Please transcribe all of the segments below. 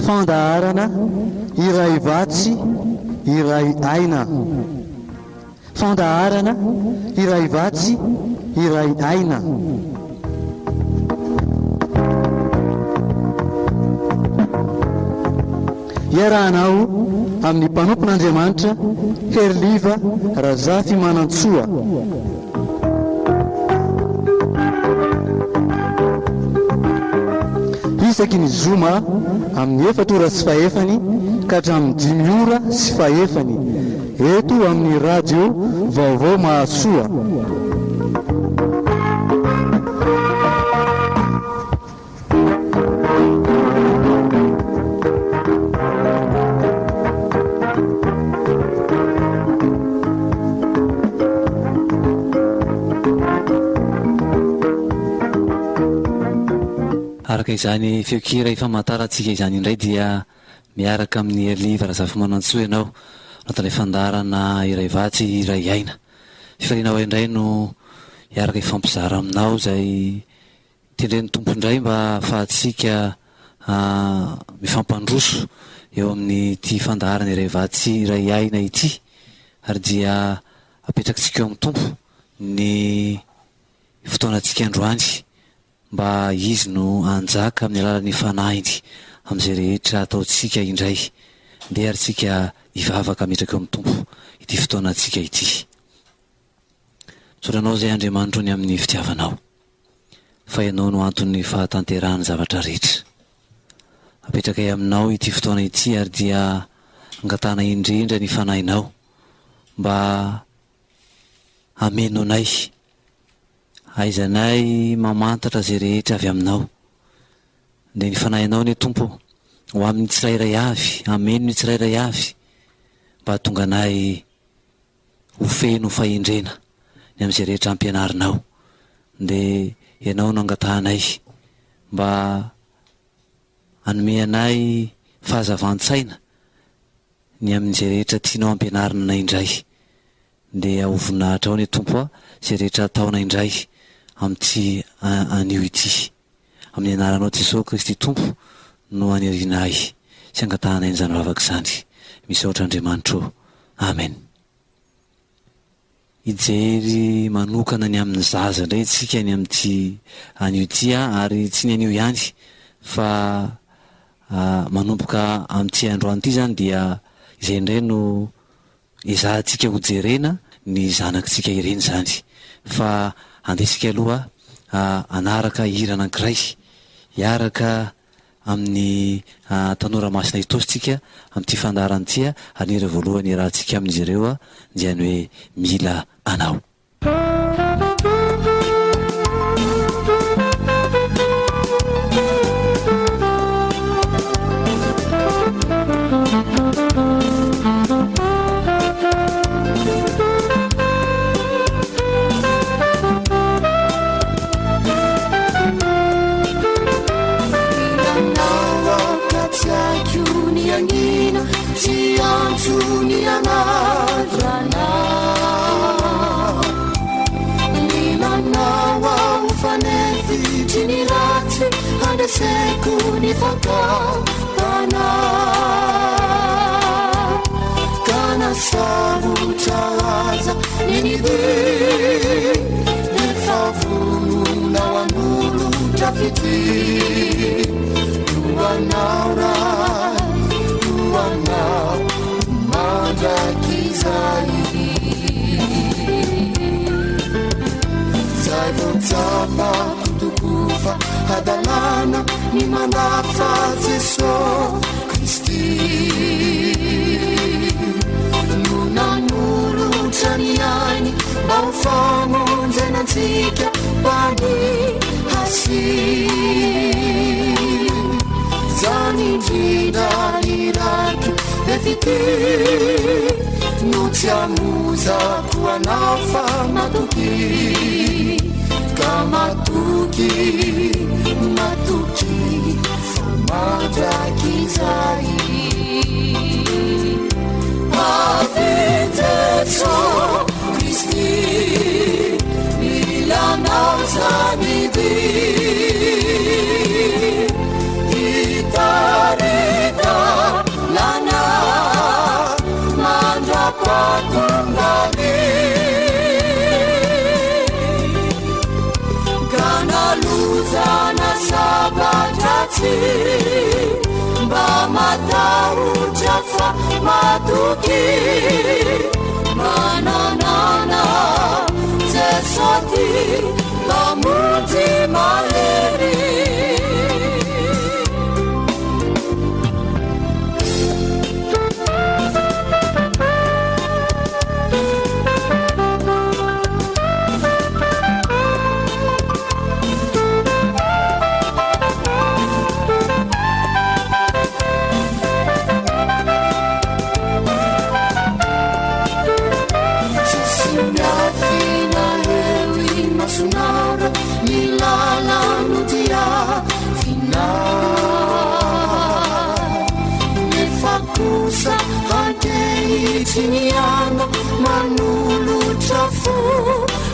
Fandaharana iray vatsy iray aina. Fandaharana iray vatsy iray aina. Iarahanao amin'ny mpanompon'Andriamanitra Heriliva Razafimanantsoa. Isaky ny zoma amin'ny 4:20 ka hatramin'ny 5:20 eto amin'ny Radio Vaovao Mahasoa. Araka izany feon-kira ifamantarantsika izany indray dia miaraka amin'i Heriva Razafimanantsoa ianao anatin'ilay fandaharana Iray Vatsy Iray Aina. Fifaliana ho ahy indray no hiaraka hifampizara aminao izay Tendren'ny Tompo indray mba hahafahantsika mifampandroso eo amin'ity fandaharana iray vatsy iray aina ity ary dia apetrakitsika eo amin'ny Tompo ny fotoanantsika androany mba Izy no hanjaka amin'ny alalan'ny Fanahiny amin'izay rehetra ataontsika indray. Ndeha ary tsika hivavaka hametraka eo amin'ny Tompo ity fotoanantsika ity. Misaotra Anao izay Andriamanitro ny amin'ny fitiavanao, fa Ianao no anton'ny fahatanterahan'ny zavatra rehetra. Apetrakay Aminao ity fotoana ity ary dia angatahana indrindra ny Fanahinao mba hameno anay, hahaizanay mamantatra izay rehetra avy Aminao. Dia ny Fanahinao anie Tompo ô, ho amin'ny tsirairay avy, hameno ny tsirairay avy mba hahatonga anay ho feno fahendrena ny amin'izay rehetra ampianarinao, dia Ianao no angatahanay mba hanome anay fahazavan-tsaina ny amin'izay rehetra tianao ampianarina anay indray, dia ho voninahitrao anie Tompo a, izay rehetra ataonay indray amin'ity anio ity. Amin'ny anaranao Jesoa Kristy Tompo no aniriana ahy sy angatahanay an'izany vavaka izany. Misaotra Andriamanitra ô. Amen. Hijery manokana ny amin'ny zaza indray isika ny amin'ity anio ity ary tsy ny anio ihany fa manomboka amin'ity androany ity izany dia izay indray no Ezahantsika ho jerena ny zanakitsika ireny izany fa andesika aloha hanaraka hira anankiray hiaraka amin'ny tanora masina Itaosy tsika amin'ity fandaharana ity ary ny hira voalohany iarahantsika amin'izy ireo dia ny hoe Mila Anao. tsy mba matahotra fa matoky mananana Jesosy Mpamonjy mahery. Tsisy miafina eo imasonao ny lalano diavina Nefa kosa ankehitriny ianao manolotra fo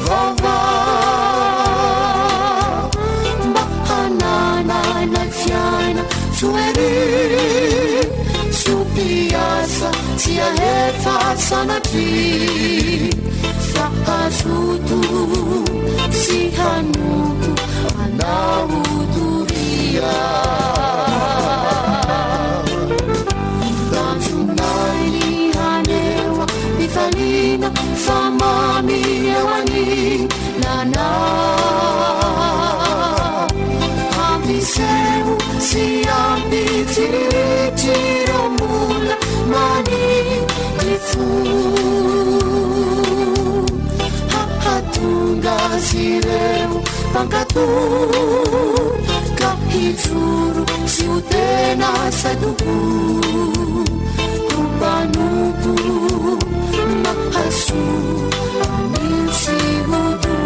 vaovao Mba hanananay fiaina soa ery Tsy ho mpiasa tsy hahefa sanatria Fa hazoto sy hanompo anao doria Tanjonay ny haneho am-pifaliana fa mamy eo anilanao Hampiseho sy hampitsiriritra ireo mbola manitry fo Hahatonga azy ireo mpankatò ka hijoro sy ho tena sahy tompo ho mpanompo mahasoa anio sy ho doria.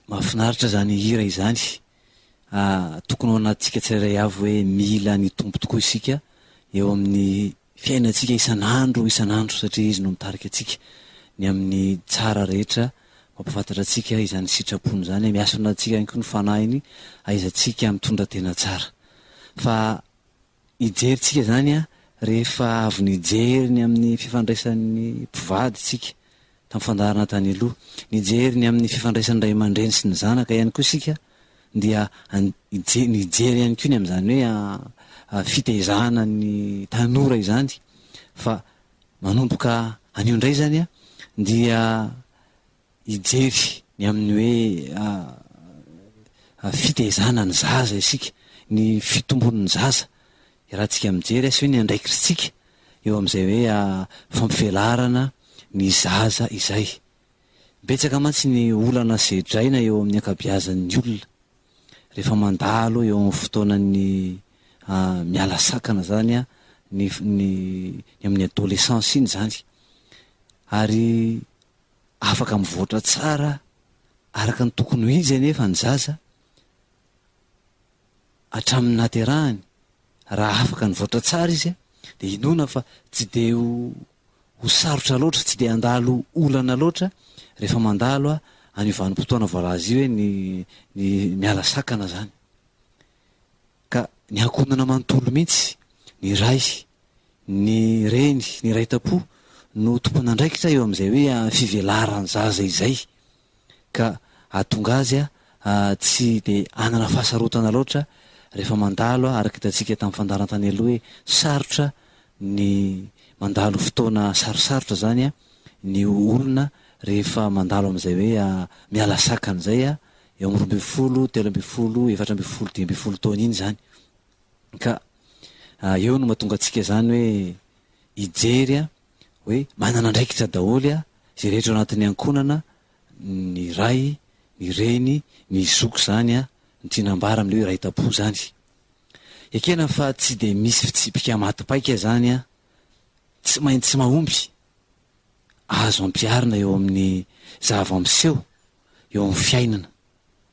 Mahafinaritra izany hira izany. Tokony ho anatintsika tsirairay avy hoe mila ny Tompo tokoa isika eo amin'ny fiainantsika isan'andro isan'andro satria Izy no mitarika antsika ny amin'ny tsara rehetra, mampahafantatra antsika izany sitrapony izany, miasa ao anatintsika ihany koa ny Fanahiny ahaizantsika mitondra tena tsara. Fa hijery tsika izany rehefa avy nijery ny amin'ny fifandraisan'ny mpivady tsika tamin'ny fandaharana tany aloha, nijery ny amin'ny fifandraisan'ny ray aman-dreny sy ny zanaka ihany koa isika dia nijery ihany koa ny amin'izany hoe fitaizana ny tanora izany fa manomboka anio indray izany dia hijery ny amin'ny hoe fitaizana ny zaza isika, ny fitombon'ny zaza, iarahantsika mijery asy hoe ny andraikitritsika eo amin'izay hoe fampivelarana ny zaza izay. Betsaka mantsy ny olana sedraina eo amin'ny ankabeazan'ny olona rehefa mandalo eo amin'ny fotoanan'ny miala sakana zany ny ny amin'ny adolescence iny zany ary afaka mivoatra tsara araka ny tokony ho izy anefa ny zaza hatramin'ny nahaterahany, raha afaka nivoatra tsara izy dia inoana fa tsy dia ho ho sarotra loatra, tsy dia handalo olana loatra rehefa mandalo an'io vanim-potoana voalaza io hoe ny ny miala sakana zany. Ka ny ankohonana manontolo mihitsy, ny ray, ny reny, ny iray tam-po no tompon'andraikitra eo amin'izay hoe fivelaran'ny zaza izay ka hahatonga azy tsy dia hanana fahasarotana loatra rehefa mandalo araka hitantsika tamin'ny fandaharana tany aloha hoe sarotra ny mandalo fotoana sarosarotra izany ny olona rehefa mandalo amin'izay hoe miala sakana izay eo amin'ny 12, 13, 14, 15 taona iny izany. Ka eo no mahatonga antsika izany hoe hijery hoe manana andraikitra daholo izay rehetra ao anatin'ny ankohonana, ny ray, ny reny, ny zoky izany no tiana ambara amin'ilay hoe iray tam-po izany. Ekena fa tsy dia misy fitsipika maty paika izany tsy maintsy mahomby azo ampiharina eo amin'ny zava-miseho eo amin'ny fiainana,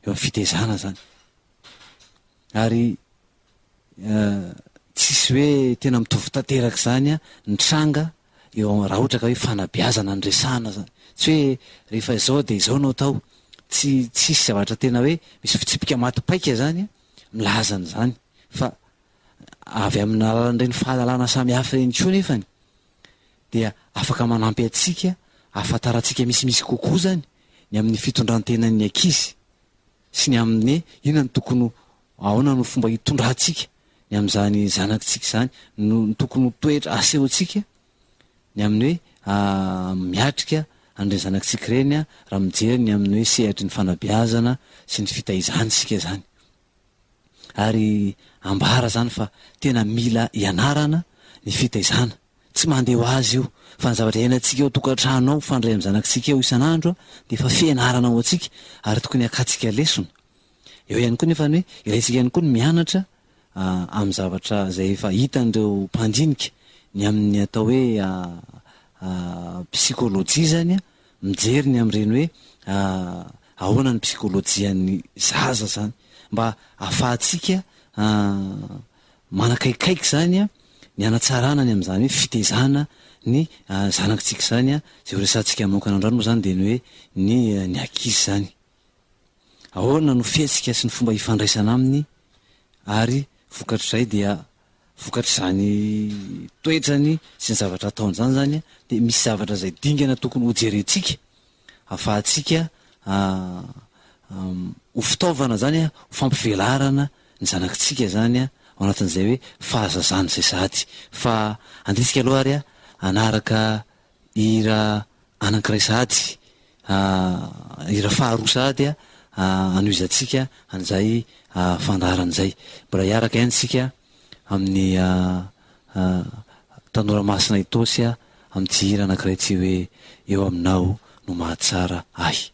eo amin'ny fitezana izany. Ary tsisy hoe tena mitovy tanteraka izany ny tranga eo raha ohatra ka hoe fanabeazana no resahana izany. Tsy hoe rehefa izao dia izao no atao. Tsy tsisy zavatra tena hoe misy fitsipika maty paika izany milaza an'izany fa avy amin'ny alalan'ireny fahalalana samihafa ireny koa nefany dia afaka manampy antsika hahafantarantsika misimisy kokoa izany ny amin'ny fitondran-tenan'ny ankizy sy ny amin'ny inona no tokony ho ahoana no fomba hitondrantsika ny amin'izany zanakitsika izany no tokony ho toetra asehontsika ny amin'ny hoe miatrika an'ireny zanakitsika ireny raha mijery ny amin'ny hoe sehatry ny fanabeazana sy ny fitaizana isika izany. Ary ambara izany fa tena mila ianarana ny fitaizana. Tsy mandeha ho azy io, fa ny zavatra iainantsika ao an-tokantrano ao, mifandray amin'ny zanakitsika ao isan'andro dia efa fianarana ho antsika ary tokony hakantsika lesona. Eo ihany koa nefa ny hoe ilaintsika ihany koa ny mianatra amin'ny zavatra izay efa hitan'ireo mpandinika ny amin'ny atao hoe psykôlôjia izany, mijery ny amin'ireny hoe ahoana ny psykôlôjian'ny zaza izany mba ahafahantsika manakaikaiky izany ny hanatsarana ny amin'izany hoe fitezana ny zanakitsika izany, izay ho resahantsika manokana androany moa izany dia ny hoe ny ny ankizy izany. Ahoana no fihetsika sy ny fomba ifandraisana aminy ary vokatr'izay dia vokatr'izany toetrany sy ny zavatra ataony izany izany dia misy zavatra izay dingana tokony hojerentsika ahafahantsika ho fitaovana izany ho fampivelarana ny zanakitsika izany ao anatin'izay hoe fahazazana izay sahady. Fa andeha aloha ary hanaraka hira anankiray sahady, hira faharoa sahady hanohizantsika an'izay fandaharana izay. Mbola hiaraka ihany isika amin'ny Tanora Masina Itaosy amin'ity hira anankiray ity hoe Eo Aminao no Mahatsara Ahy.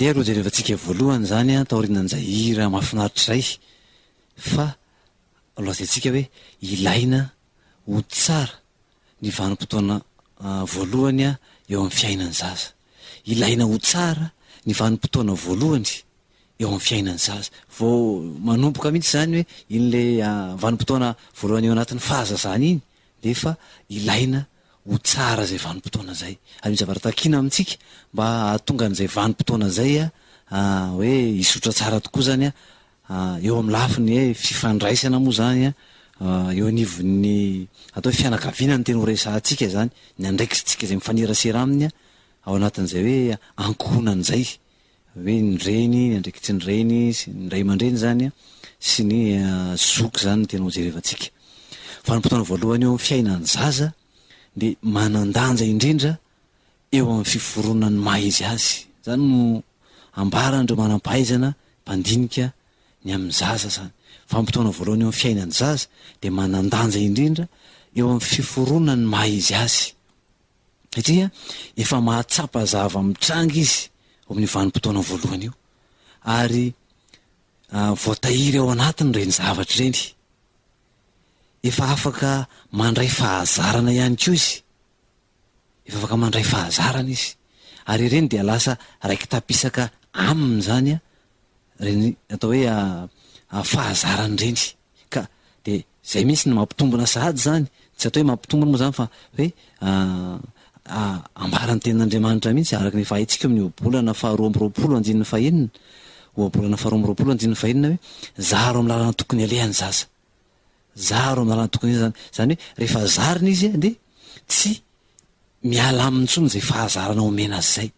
Andeha aloha jerevantsika voalohany izany taorianan'izay hira mahafinaritra izay fa lazaintsika hoe ilaina ho tsara ny vanim-potoana voalohany eo amin'ny fiainan'ny zaza. Ilaina ho tsara ny vanim-potoana voalohany eo amin'ny fiainan'ny zaza. Vao manomboka mihitsy izany hoe iny le vanim-potoana voalohany eo anatin'ny fahazazana iny dia efa ilaina ho tsara izay vanim-potoana izay. Ary misy zavatra takiana amintsika mba hahatonga an'izay vanim-potoana izay hoe hizotra tsara tokoa izany eo amin'ny lafiny hoe fifandraisana moa izany eo anivon'ny atao hoe fianakaviana no tena ho resahantsika izany, ny andraikitsika izay mifanerasera aminy ao anatin'izay hoe ankohonana izay. Hoe ny reny, ny andraikitry ny reny sy ny ray aman-dreny izany sy ny zoky izany no tena ho jerevantsika. Vanim-potoana voalohany eo amin'ny fiainan'ny zaza dia manan-danja indrindra eo amin'ny fiforonan'ny maha izy azy. Izany no ambaran'ireo manam-pahaizana mpandinika ny amin'ny zaza izany. Vanim-potoana voalohany eo amin'ny fiainan'ny zaza dia manan-danja indrindra eo amin'ny fiforonan'ny maha izy azy. Satria efa mahatsapa zava-mitranga izy ao amin'io vanim-potoana voalohany io, ary voatahiry ao anatiny ireny zavatra ireny. Efa afaka mandray fahazarana ihany koa izy. Efa afaka mandray fahazarana izy. Ary ireny dia lasa raiki-tapisaka aminy izany ireny atao hoe fahazarana ireny. Ka dia izay mihitsy no mampitombina sahady izany, tsy atao hoe mampitombina moa izany fa hoe ambaran'ny tenin'Andriamanitra mihitsy araka ny efa haintsika eo amin'ny ohabolana faharoa amby roapolo andininy fahenina, ohabolana faharoa amby roapolo andininy fahenina hoe zaro amin'ny lalana tokony aleha ny zaza. Zaro amin'ny lalana tokony aleha izany, izany hoe rehefa zarina izy dia tsy miala aminy intsony izay fahazarana omena azy izay.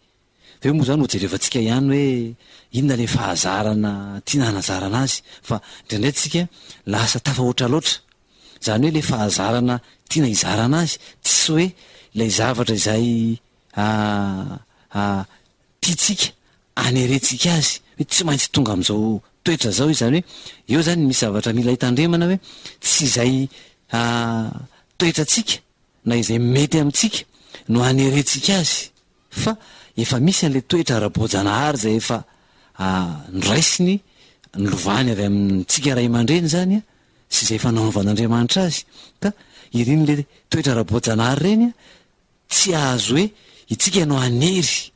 Avy eo moa izany hojerevantsika ihany hoe inona ilay fahazarana tiana hanazarana azy fa indraindray tsika lasa tafahoatra loatra. Izany hoe ilay fahazarana tiana hizarana azy tsy hoe ilay zavatra izay tiantsika hanerentsika azy hoe tsy maintsy tonga amin'izao toetra izao izy. Izany hoe eo izany misy zavatra mila hitandremana hoe tsy izay toetrantsika na izay mety amintsika no hanerentsika azy fa efa misy an'ilay toetra ara-boajanahary izay efa noraisiny, nolovany avy amintsika ray aman-dreny izany sy izay efa nanaovan'Andriamanitra azy, ka ireny ilay toetra ara-boajanahary ireny tsy azo hoe itsika no hanery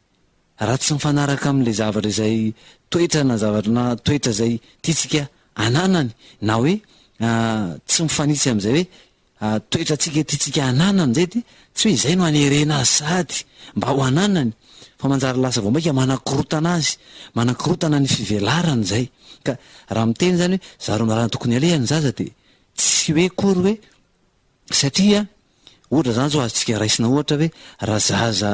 raha tsy mifanaraka amin'ilay zavatra izay toetra na zavatra na toetra izay tiantsika ananany na hoe tsy mifanitsy amin'izay hoe Toetrantsika tiantsika hananana izay dia tsy hoe izay no hanerena azy sahady mba ho ananany fa manjary lasa vao mainka manakorontana azy, manakorontana ny fivelarany izay. Ka raha miteny izany hoe zaro amin'ny lalana tokony aleha ny zaza dia tsy hoe akory hoe satria ohatra izany izao azontsika raisina ohatra hoe raha zaza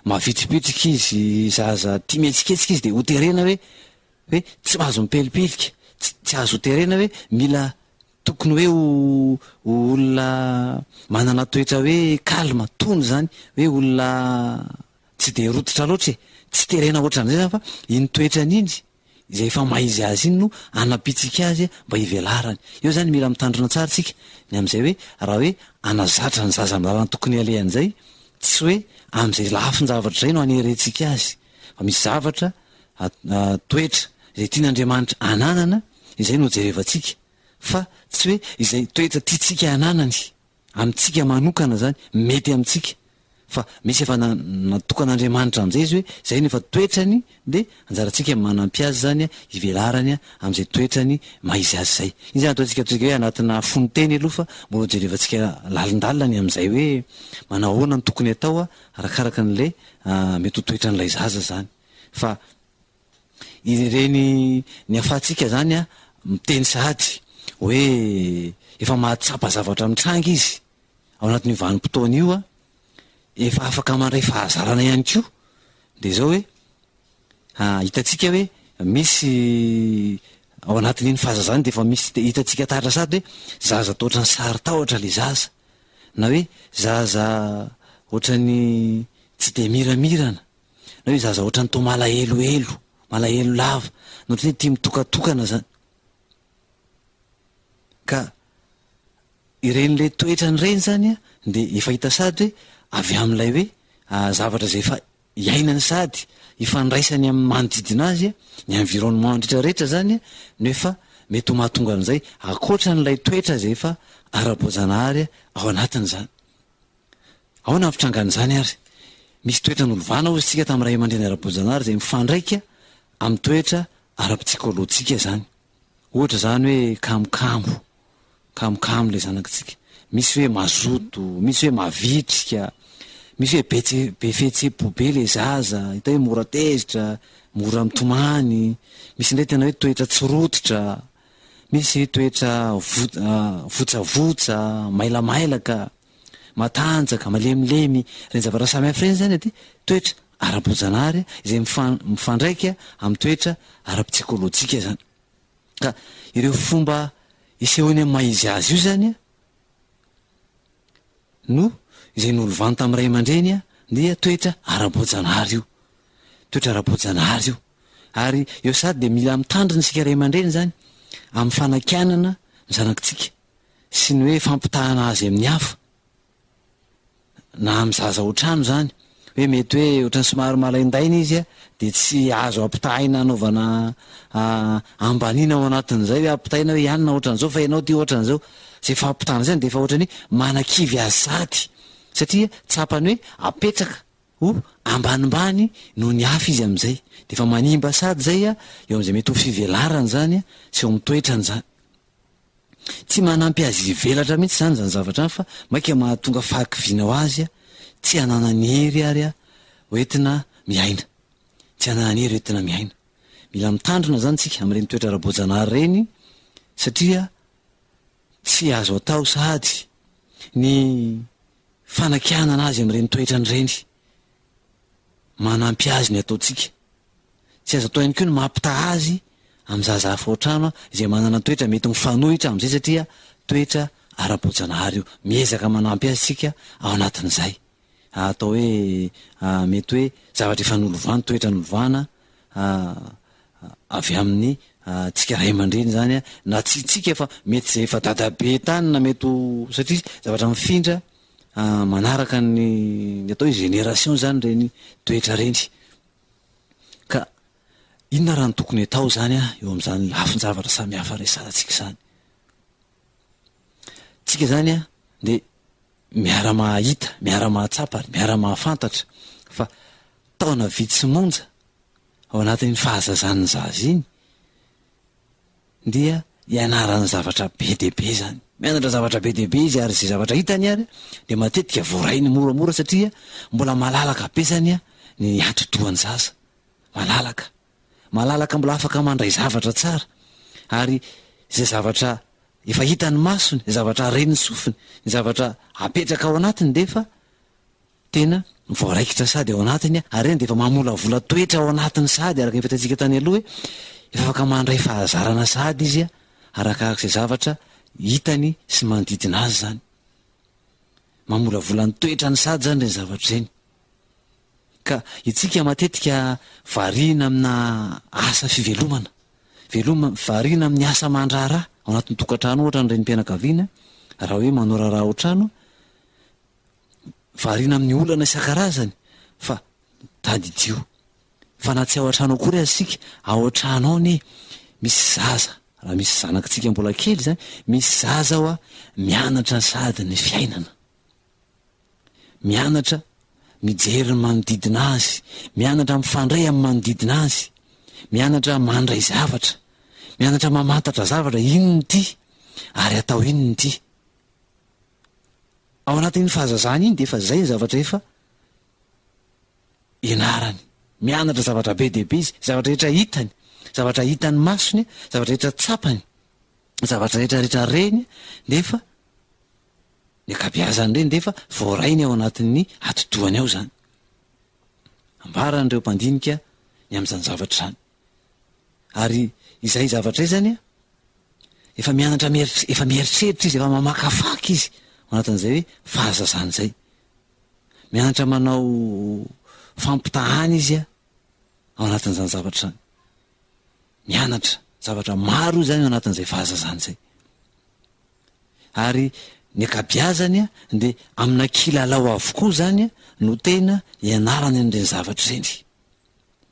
mavitribitrika izy, zaza tia mihetsiketsika izy dia hoterena hoe hoe tsy mahazo mipelipelika, tsy azo hoterena hoe mila Tokony hoe ho olona manana toetra hoe calme, tony izany, hoe olona tsy dia rototra loatra e, tsy terena ohatran'izay izany fa iny toetrany iny, izay efa maha izy azy iny no anampiantsika azy mba hivelarany. Eo izany mila mitandrina tsara isika ny amin'izay hoe raha hoe hanazatra ny zaza amin'ny lalana tokony alehany izay, tsy hoe amin'izay lafin-javatra izay no hanerentsika azy fa misy zavatra, toetra izay tian'Andriamanitra ananana izay no jerevantsika. fa tsy hoe izay toetra tiantsika hananany amintsika manokana izany mety amintsika fa misy efa natokan'Andriamanitra amin'izay izy hoe izay no efa toetrany dia anjarantsika manampy azy izany hivelarany amin'izay toetrany maha izy azy izay. Iny izany ataontsika ataontsika hoe anatina fononteny aloha fa mbola ho jerevantsika lalindalina ny amin'izay hoe manao ahoana no tokony atao arakaraka an'ilay mety ho toetran'ilay zaza izany fa Ireny ny afahantsika zany a miteny sahady hoe efa mahatsapa zavatra mitranga izy ao anatin'io vanim-potoana io a, efa afaka mandray fahazarana ihany koa, de zao hoe hitantsika hoe misy ao anatin'iny fahazazana de efa misy hitantsika taratra sahady hoe zaza toa ohatran'ny saro-tahotra le zaza na hoe zaza ohatran'ny tsy de miramirana. Na hoe zaza ohatran'ny toa malahelohelo, malahelo lava, na ohatran'ny hoe tia mitokatokana zany. Ka ireny le toetrany ireny zany an, dia efa hita sady hoe avy amin'ilay hoe zavatra izay efa. iainany sady ifandraisany amin'ny manodidina azy, ny environnement rehetra rehetra zany no efa mety ho mahatonga an'izay, ankoatran'ilay toetra izay efa ara-boajanahary ao anatiny izany. Ahoana ny fitrangan'izany ary? Misy toetra nolovana hozy tsika tamin'ny ray aman-dreny ara-boajanahary izay mifandraika amin'ny toetra ara-psikolojika izany. Ohatra izany hoe kamokamo, kamokamo ilay zanakitsika. Misy hoe mazoto, misy hoe mavitrika, misy hoe be be fihetseham-po be ilay zaza, hita hoe mora tezitra, mora mitomany, misy indray tena hoe toetra tsy rototra, misy toetra votsavotsa, mailamailaka. matanjaka, malemilemy, ireny zavatra samihafa ireny izany dia toetra ara-boajanahary izay mifandraika amin'ny toetra ara-psikolojika izany. Ka ireo fomba isehoany amin'ny maha izy azy io izany no izay nolovany tamin'ny ray aman-dreny dia toetra ara-boajanahary io. Toetra ara-boajanahary io. Ary eo sady dia mila mitandrina isika ray aman-dreny izany amin'ny fanakianana ny zanakitsika. sy ny hoe fampitahana azy amin'ny hafa, na amin'ny zaza ao an-trano izany, hoe mety hoe ohatran'ny somary malaindaina izy dia tsy azo ampitahaina anaovana ambaniana ao anatin'izay hoe ampitahaina hoe i anona ohatran'izao fa ianao ity ohatran'izao, izay fampitahana izay dia efa ohatran'ny hoe manakivy azy sahady satria tsapany hoe apetraka ho ambanimbany noho ny hafa izy amin'izay, dia efa manimba sahady izay eo amin'izay mety ho fivelarany izany sy eo amin'ny toetrany izany. Tsy manampy azy hivelatra mihitsy izany izany zavatra izany fa mainka mahatonga fahakiviana ho azy tsy hananany hery ary hoentina miaina. Tsy hananany hery hoentina miaina. Mila mitandrina izany isika amin'ireny toetra ara-boajanahary ireny satria tsy azo atao sahady ny fanakianana azy amin'ireny toetrany ireny. Manampy azy ny ataontsika. Tsy azo atao ihany koa ny mampitaha azy amin'ny zaza hafa ao an-trano izay manana toetra mety mifanohitra amin'izay satria toetra ara-boajanahary io. Miezaka manampy azy isika ao anatin'izay. Atao hoe mety hoe zavatra efa nolovana, toetra nolovana avy amin'ny tsika ray aman-dreny izany na tsy tsika fa mety izay efa dadabe tany na mety ho satria zavatra mifindra manaraka ny atao hoe génération izany ireny toetra ireny. Ka inona raha no tokony atao izany eo amin'izany lafin-javatra samihafa resahantsika izany? Tsika izany dia miara-mahita, miara-mahatsapa ary miara-mahafantatra fa taona vitsy monja ao anatin'iny fahazazan'ny zaza iny dia ianarany zavatra be dia be izany. Mianatra zavatra be dia be izy ary izay zavatra hitany ary dia matetika voarainy moramora satria mbola malalaka be izany ny atidohan'ny zaza. Malalaka. Malalaka mbola afaka mandray zavatra tsara. Ary izay zavatra efa hitan'ny masony, izay zavatra ren'ny sofiny, ny zavatra apetraka ao anatiny dia efa Tena voaraikitra sady ao anatiny ary ireny dia efa mamolavola toetra ao anatiny sahady araka ny efa hitantsika tany aloha hoe efa afaka mandray fahazarana sahady izy arakaraka izay zavatra hitany sy manodidina azy izany. Mamolavola ny toetrany sahady izany ireny zavatra ireny. Ka itsika matetika variana amina asa fivelomana, veloma, variana amin'ny asa aman-draharaha ao anatin'ny tokantrano ohatra ny renim-pianakaviana raha hoe manao raharaha ao an-trano, Variana amin'ny olana isan-karazany fa tadidio fa na tsy ao an-trano akory aza isika, ao an-trano ao anie misy zaza, raha misy zanakitsika mbola kely izany, misy zaza ao mianatra sady ny fiainana. Mianatra mijery ny manodidina azy, mianatra mifandray amin'ny manodidina azy, mianatra mandray zavatra, mianatra mamantatra zavatra, inona ity ary atao inona ity. Ao anatin'iny fahazazana iny dia efa izay ny zavatra efa ianarany. Mianatra zavatra be dia be izy, zavatra rehetra hitany, zavatra hitan'ny masony, zavatra rehetra tsapany, zavatra rehetra rehetra reny nefa ny ankabeazan'ireny dia efa voarainy ao anatin'ny atidohany ao izany. Ambaran'ireo mpandinika ny amin'izany zavatra izany. Ary izay zavatra izay izany an, efa mianatra mieritreritra, efa mieritreritra izy, efa mamakafaka izy ao anatin'izay hoe fahazazana izay. Mianatra manao fampitahana izy an, ao anatin'izany zavatra izany. Mianatra zavatra maro izy izany ao anatin'izay fahazazana izay. Ary. Ny ankabiazany dia amina kilalao avokoa izany no tena ianarany an'ireny zavatra ireny.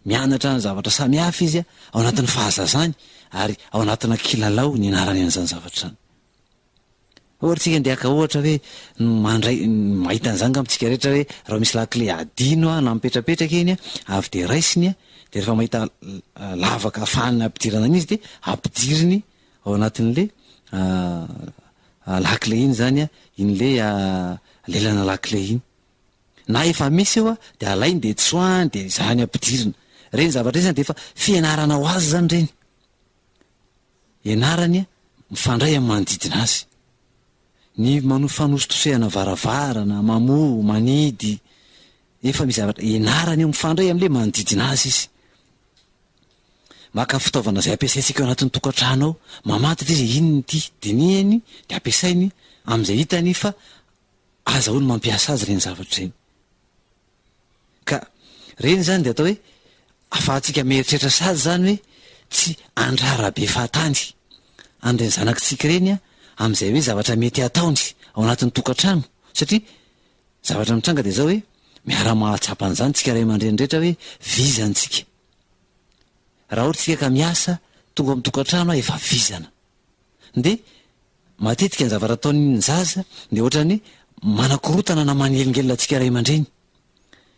Mianatra ny zavatra samihafa izy ao anatin'ny fahazazany ary ao anatina kilalao ny ianarany an'izany zavatra izany. Ohatra tsika andeha haka ohatra hoe mandray mahita an'izany angamba tsika rehetra hoe raha misy lakile adino na mipetrapetraka eny avy dia raisiny dia rehefa mahita lavaka ahafahana ampidirana an'izy dia ampidiriny ao anatin'le lakile iny izany iny le lelana lakile iny. Na efa misy eo dia alainy dia tsoahiny dia izany ampidirina. Ireny zavatra ireny izany dia efa fianarana ho azy izany ireny. Ianarany mifandray amin'ny manodidina azy. Ny mano fanositosehana varavarana, mamoha, manidy, efa misy zavatra ianarany eo mifandray amin'ilay manodidina azy izy. Maka fitaovana izay ampiasaintsika ao anatin'ny tokantrano ao, mamantatra izy inona ity, dinihany dia ampiasainy amin'izay hitany fa azahoany mampiasa azy ireny zavatra ireny. Ka ireny izany dia atao hoe afahantsika mieritreritra sady izany hoe tsy handrara be fahatany an'ireny zanakitsika ireny amin'izay hoe zavatra mety hataony ao anatin'ny tokantrano satria zavatra mitranga dia izao hoe miara-mahatsapa an'izany tsika ray aman-dreny rehetra hoe vizana tsika. Raha ohatra tsika ka miasa tonga amin'ny tokantrano efa vizana. Dia matetika ny zavatra ataon'ny zaza dia ohatran'ny manakorotana na manelingelina antsika ray aman-dreny.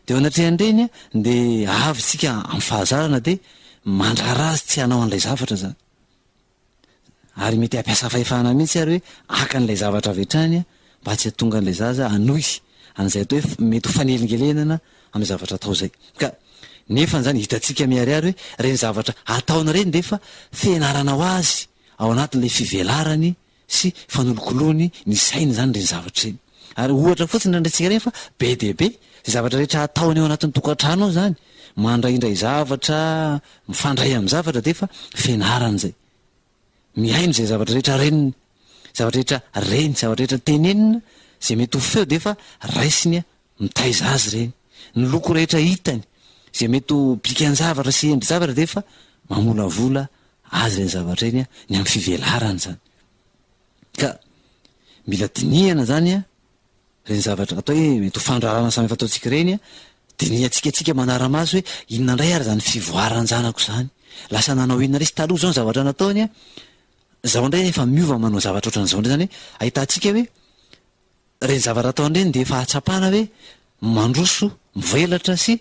Dia eo anatrehan'ireny dia avy isika amin'ny fahazarana dia mandrara azy tsy hanao an'ilay zavatra izany. Ary mety hampiasa fahefana mihitsy ary hoe haka an'ilay zavatra avy hatrany mba tsy hahatonga an'ilay zaza hanohy an'izay atao hoe mety ho fanelingelenana amin'ny zavatra atao izay. Ka nefa izany hitantsika miharihary hoe ireny zavatra ataony ireny dia efa fianarana ho azy ao anatin'ilay fivelarany sy fanolokoloany ny sainy izany ireny zavatra ireny. Ary ohatra fotsiny ireny raintsika ireny fa be dia be izay zavatra rehetra ataony ao anatin'ny tokantrano ao izany, mandraindray zavatra, mifandray amin'ny zavatra dia efa fianarana izay. Mihaino izay zavatra rehetra reniny, zavatra rehetra reny, zavatra rehetra tenenina, izay mety ho feo dia efa raisiny mitaiza azy ireny. Ny loko rehetra hitany, izay mety ho bikan-javatra sy endri-javatra dia efa mamolavola azy ireny zavatra ireny ny amin'ny fivelarany izany. Ka mila dinihana izany ireny zavatra atao hoe mety ho fandrarana samihafa ataontsika ireny, dinihantsika antsika manara-maso hoe inona indray ary izany fivoaran-janako izany. Lasa nanao inona indray izy taloha izao ny zavatra nataony, izao indray efa miova manao zavatra ohatran'izao indray izany hoe ahitantsika hoe ireny zavatra ataony ireny dia efa ahatsapana hoe mandroso, mivelatra sy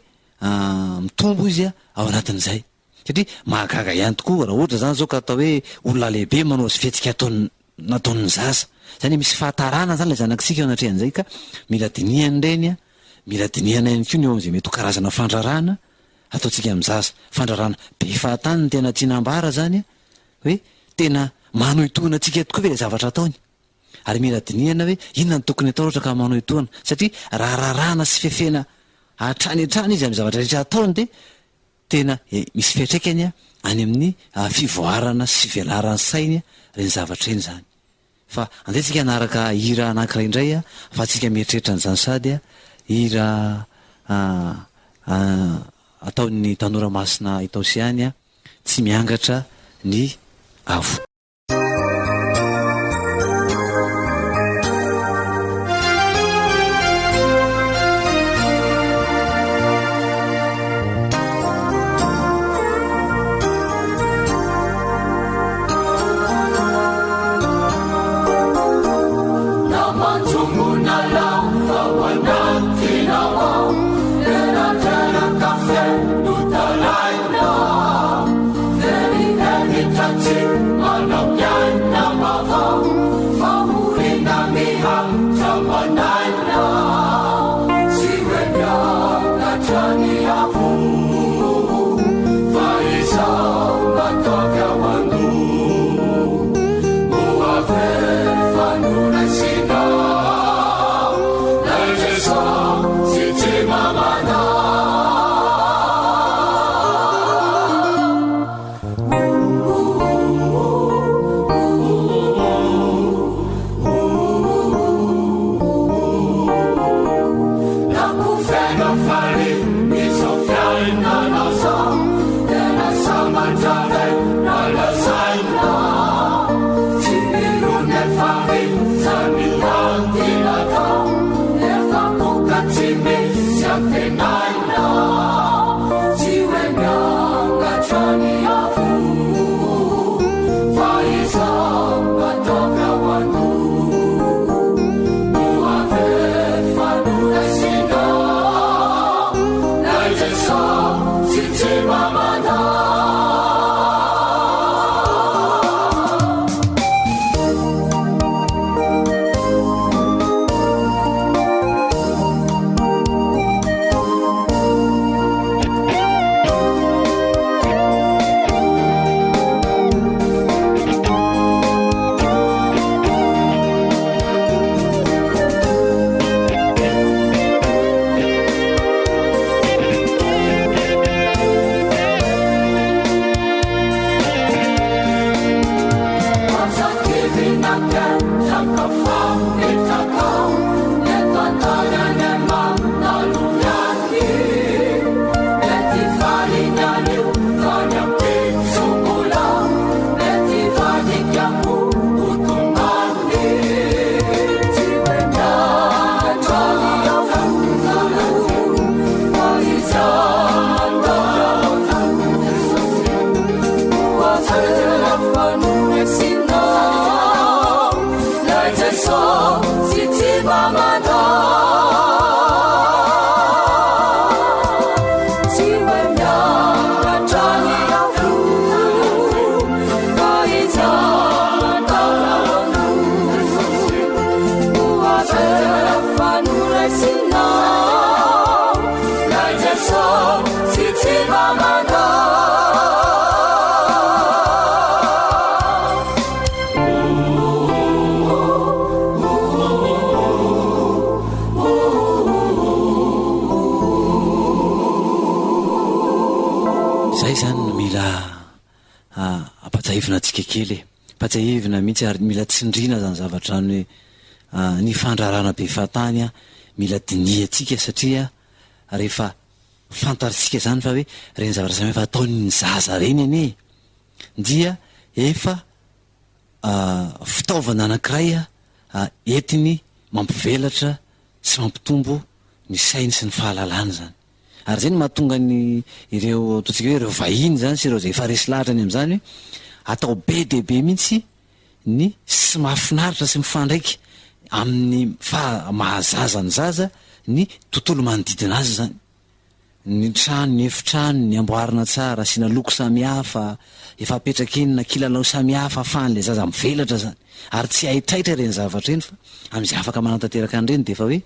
mitombo izy ao anatin'izay. Satria mahagaga ihany tokoa raha ohatra izany izao ka atao hoe olona lehibe manao izay fihetsika ataony nataon'ny zaza. Izany hoe misy fahatarana izany ilay zanakitsika eo anatrehan'izay ka mila dinihana ireny an, mila dinihana ihany koa ny eo amin'izay mety ho karazana fandrarana ataontsika amin'ny zaza. Fandrarana be fahatany no tena tiana ambara izany an, hoe tena manohitohina antsika tokoa ve ilay zavatra ataony. Ary mila dinihana hoe inona no tokony atao raha ohatra ka manohitohina. Satria raha raràna sy fefena hatrany hatrany izy amin'ny zavatra rehetra ataony dia Tena misy fiantraikany any amin'ny fivoarana sy fivelaran'ny sainy ireny zavatra ireny izany. Fa andeha tsika hanaraka hira anankiray indray ahafahantsika mieritreritra an'izany sady hira ataon'ny Tanora Masina Itaosy ihany, Tsy miangatra ny avo. Efa noraisinao Ilay Jesosy tsy mba mandao Tsy hoe miakatra ny avo Fa izaho mandao Ho azy efa noraisinao Ilay Jesosy tsy mba mandao. Izay izany no mila ampatsiahivina antsika kely e. Ampatsiahivina mihitsy ary mila tsindriana izany zavatra izany hoe ny fandrarana be fahatany mila dinihantsika satria rehefa fantatsika izany fa hoe ireny zavatra samihafa ataon'ny zaza ireny anie dia efa fitaovana anankiray entiny mampivelatra sy mampitombo ny sainy sy ny fahalalany izany. Ary izay no mahatonga ny ireo ataontsika hoe ireo vahiny izany sy ireo izay efa resy lahatra ny amin'izany hoe atao be dia be mihitsy ny sy mahafinaritra sy mifandraika amin'ny faha maha zaza ny zaza ny tontolo manodidina azy izany. Ny trano, ny efitrano, ny amboarina tsara, asiana loko samihafa, efa apetraka eny na kilalao samihafa ahafahan'ilay zaza mivelatra izany. Ary tsy haitraitra ireny zavatra ireny fa amin'izay afaka manatanteraka an'ireny dia efa hoe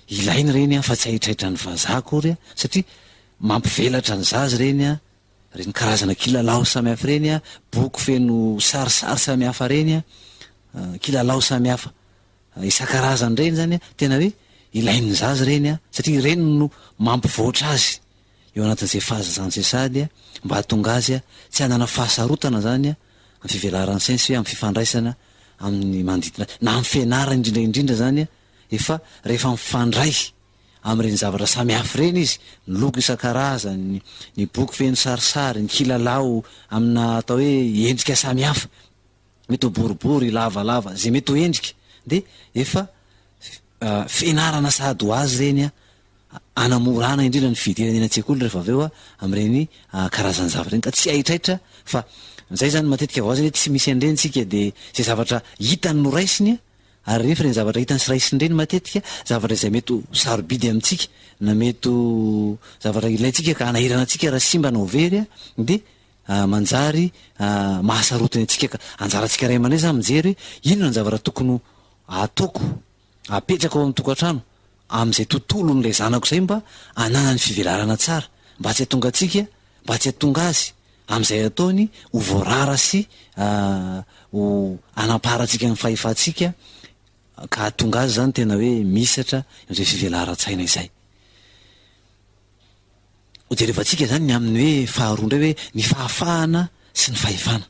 ilaina ireny fa tsy haitraitra ny vazaha akory satria mampivelatra ny zaza ireny Ireny karazana kilalao samihafa ireny, boky feno sarisary samihafa ireny, kilalao samihafa isan-karazany ireny izany tena hoe ilain'ny zaza ireny satria ireny no mampivoatra azy eo anatin'izay fahazazany izay sady mba hahatonga azy tsy hanana fahasarotana izany amin'ny fivelaran'ny sainy sy hoe amin'ny fifandraisana amin'ny manodidina azy na amin'ny fianarana indrindra indrindra izany efa rehefa mifandray amin'ireny zavatra samihafa ireny izy, ny loko isan-karazany, ny boky feno sarisary, ny kilalao amina atao hoe endrika samihafa, mety ho boribory, lavalava, izay mety ho endrika, dia efa fianarana sahady ho azy ireny hanamorana indrindra ny fidirana eny an-tsekoly rehefa avy eo amin'ireny karazan-javatra ireny ka tsy haitraitra fa izay izany matetika vao aza hoe tsy misy an'ireny isika dia izay zavatra hitany noraisiny Ary rehefa ireny zavatra hitany sy raisiny ireny matetika, zavatra izay mety ho sarobidy amintsika, na mety ho zavatra ilaintsika ka hanahirana antsika raha simba na ho very, dia manjary mahasarotiny antsika. Ka anjarantsika ray aman-dreny izany mijery hoe inona ny zavatra tokony ho ataoko, apetrako ao amin'ny tokantrano, amin'izay tontolon'ilay zanako izay mba hananany fivelarana tsara, mba tsy hahatonga antsika, mba tsy hahatonga azy amin'izay ataony ho voarara sy ho hanamparantsika ny fahefantsika ka hahatonga azy izany tena hoe mihisatra amin'izay fivelaran-tsaina izay. Hojerevantsika izany ny amin'ny hoe faharoa indray hoe ny fahafahana sy ny fahefana.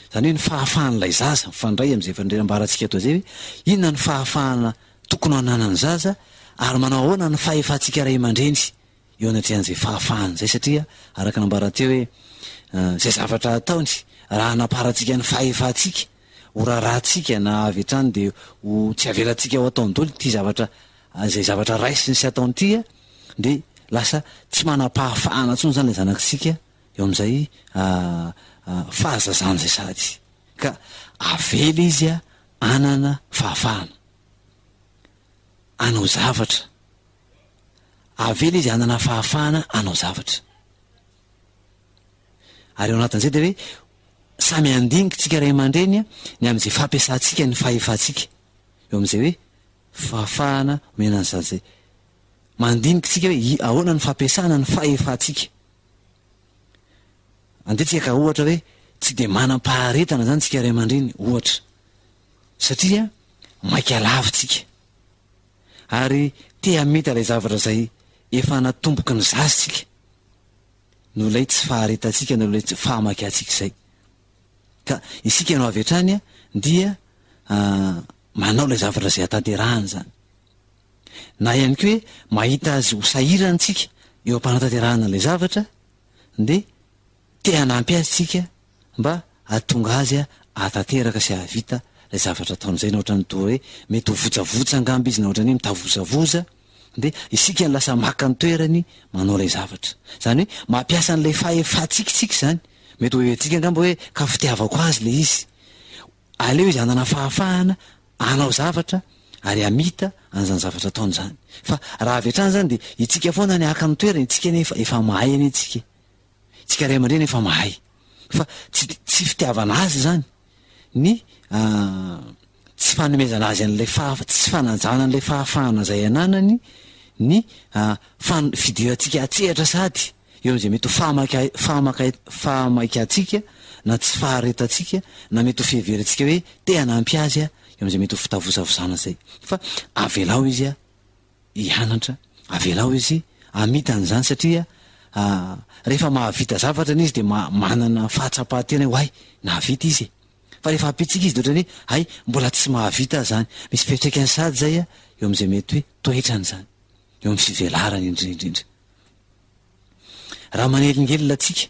Izany hoe ny fahafahan'ilay zaza mifandray amin'izay efa nambarantsika teo izay hoe inona ny fahafahana tokony hananan'ny zaza ary manao ahoana ny fahefantsika ray aman-dreny eo anatrehan'izay fahafahana izay satria araka ny nambara teo hoe izay zavatra ataony raha hanaparantsika ny fahefantsika ho rarahantsika na avy hatrany dia ho tsy avelantsika ho ataony daholo ity zavatra izay zavatra raisiny sy ataony ity dia lasa tsy manam-pahafahana intsony izany ilay zanakitsika eo amin'izay fahazazana izay sady ka avela izy hanana fahafahana hanao zavatra Avela izy hanana fahafahana hanao zavatra. Ary ao anatin'izay dia hoe samy handinika tsika ray aman-dreny ny amin'izay fampiasantsika ny fahefantsika. Eo amin'izay hoe fahafahana omena ny zaza izay. Mandinika tsika hoe ahoana ny fampiasana ny fahefantsika. Andeha tsika ka ohatra hoe tsy dia manam-paharetana izany tsika ray aman-dreny ohatra. Satria maika lava tsika. Ary te hamita ilay zavatra izay efa natomboky ny zaza isika noho ilay tsy faharetantsika, noho ilay tsy fahamakiantsika izay. Ka isika no avy hatrany dia manao ilay zavatra izay hatanterahana izany. Na ihany koa hoe mahita azy ho sahirana isika eo am-panatanterahana ilay zavatra dia Te hanampy azy isika mba hahatonga azy hahatanteraka sy hahavita ilay zavatra ataony izay na ohatran'ny toa hoe mety ho votsavotsa angamba izy na ohatran'ny hoe mitavozavoza dia isika no lasa maka ny toerany manao ilay zavatra. Izany hoe mampiasa an'ilay fahefantsika isika izany. Mety ho heverintsika angamba hoe ka fitiavako azy ilay izy. Aleo izy hanana fahafahana hanao zavatra ary hamita an'izany zavatra ataony izany. Fa raha avy hatrany izany dia itsika foana ny haka ny toerany, itsika anie efa efa mahay anie itsika e. Itsika ray aman-dreny efa mahay. Fa tsy tsy fitiavana azy izany ny tsy fanomezana azy an'ilay faha- tsy fanajana an'ilay fahafahana izay ananany ny fan- fidirantsika an-tsehatra sady eo amin'izay mety ho fahamaka- fahamaka- fahamaikantsika na tsy faharetantsika na mety ho fiheverantsika hoe te hanampy azy eo amin'izay mety ho fitavozavozana izay fa avelao izy hianatra, avelao izy hamita an'izany satria rehefa mahavita zavatra anie izy dia manana fahatsapan-tena hoe hay nahavita izy e! Fa rehefa ampiantsika izy dia ohatran'ny hoe hay mbola tsy mahavita aho izany. Misy fiantraikany sady izay eo amin'izay mety hoe toetrany izany, eo amin'ny fivelarany indrindra indrindra. Raha manelingelina antsika,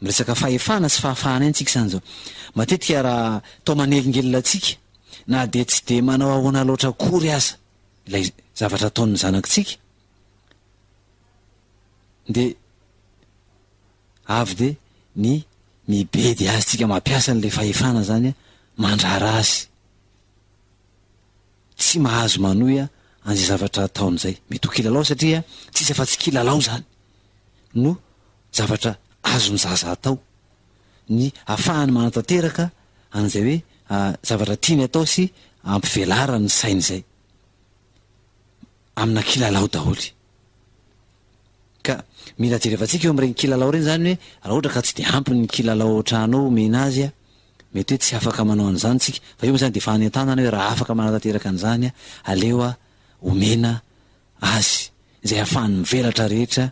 miresaka fahefana sy fahafahana ihany tsika izany izao. Matetika raha toa manelingelina antsika, na dia tsy dia manao ahoana loatra akory aza ilay zavatra ataon'ny zanakitsika, dia avy dia ny mibedy azy tsika, mampiasa an'ilay fahefana izany mandrara azy. Tsy mahazo manohy an'izay zavatra ataony izay. Mety ho kilalao satria tsisy afa-tsy kilalao izany no zavatra azon'ny zaza atao. Ny ahafahany manatanteraka an'izay hoe zavatra tiany atao sy ampivelarany ny sainy izay. Amina kilalao daholo. Ka mila jerevantsika eo amin'ireny kilalao ireny izany hoe raha ohatra ka tsy dia ampy ny kilalao ao an-trano ao omena azy an, mety hoe tsy afaka manao an'izany isika, fa io moa izany dia efa hanentanana hoe raha afaka manatanteraka an'izany an, aleo omena azy izay ahafahany mivelatra rehetra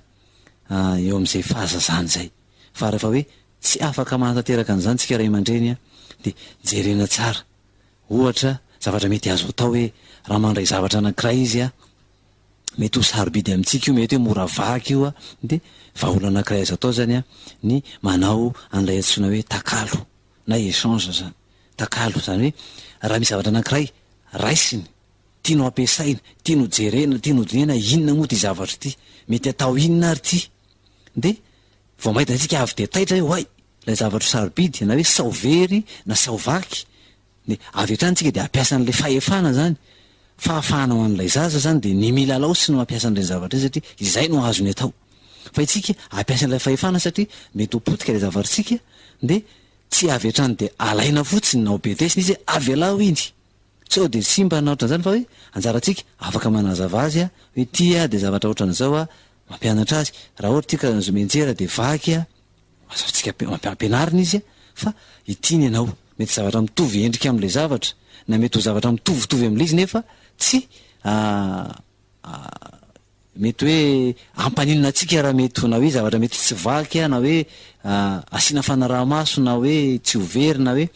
eo amin'izay fahazazany izay. Fa rehefa hoe tsy afaka manatanteraka an'izany isika ray aman-dreny an, dia jerena tsara. Ohatra, zavatra mety azo atao hoe raha mandray zavatra anankiray izy an, mety ho sarobidy amintsika io, mety hoe mora vaky io dia vahaolana anankiray azo atao zany ny manao an'ilay antsoina hoe takalo na échange zany, takalo zany hoe raha misy zavatra anankiray raisiny, tiany ho ampiasaina, tiany ho jerena, tiany ho dinihana inona moa ity zavatra ity, mety atao inona ary ity, dia vao mahita antsika avy dia taitra hoe oay ilay zavatra sarobidy na hoe sao very na sao vaky, Dia avy hatrany tsika dia hampiasa an'ilay fahefana zany, fahafahana ho an'ilay zaza zany dia ny milalao sy ny mampiasa an'ireny zavatra ireny satria izay no azony atao. Fa isika hampiasa an'ilay fahefana satria mety ho potika ilay zavatr'tsika dia tsy avy hatrany dia alaina fotsiny na ho bedesina izy hoe avelao iny sao dia simba na ohatran'izany fa hoe anjarantsika afaka manazava azy hoe ity dia zavatra ohatran'izao a, mampianatra azy, raha ohatra ity ka mianjera dia vaky a. Azontsika ampianarina izy fa ity ny anao. Mety zavatra mitovy endrika amin'ilay zavatra, na mety ho zavatra mitovitovy amin'ilay izy nefa tsy mety hoe hampaninona antsika raha mety ho na hoe zavatra mety tsy vaky na hoe asiana fanaraha-maso na hoe tsy ho very na hoe